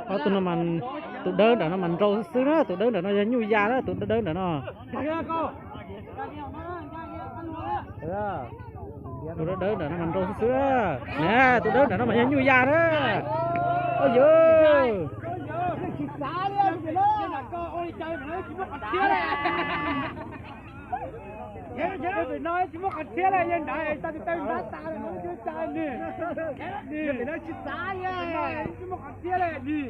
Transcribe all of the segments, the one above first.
Ob tug no mas, tus dawb nram no mas nrau xwb xwb na, tus dawb nram no yog nyuj ya na, tus dawb nram no. Tus dawb dawb nram no mas nrau xwb xwb na. Tus dawb nram no mas yog nyuj ya na. Ua yawg. Tsis muaj qhov txhiab li, yog nrad tau tau nrad tas lawm no tsis ua cas li. Tsis muaj qhov txhiab li ni.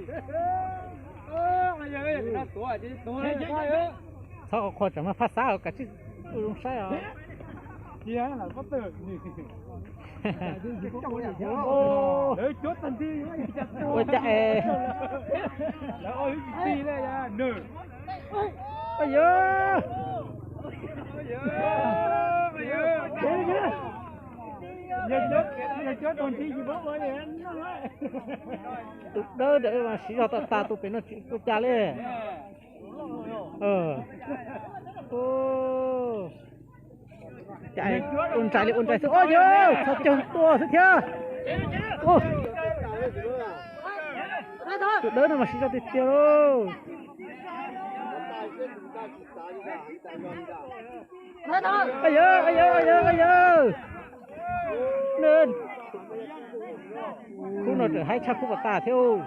Txhob qhuas tsam mas phaj xab kav tsij ua zoo saib os. Ua cas es, ua yawg. Tus dawb ntawd mas siv zog tas tas, tus pem no tsis ua cas li. Cas ua ntsais li ua ntsais xwb, ua yawg txhob caug tua xwb thiab. Tus dawb no mas siv zog tiag tiag lauj. Yawg, yawg, yawg, yawg. Khub no tseem haib tshaj khub pas tas thiab.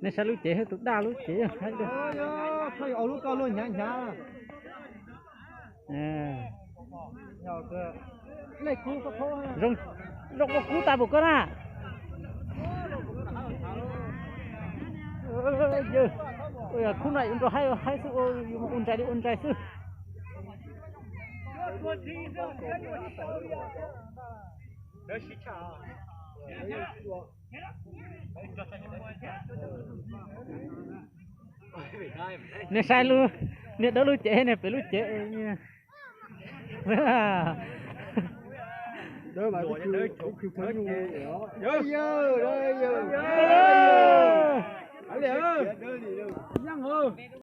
Nej saib lub cev, tus daj lub cev haib. Lub koj luaj hnyav hnyav. Zoo, zoo ua kub tas npaum koj na. Yawg, khub no yuav nrau haib haib xwb, ua ntsais li ua ntsais xwb. Nej saib lub, niag dawb lub cev, niag pem lub cev.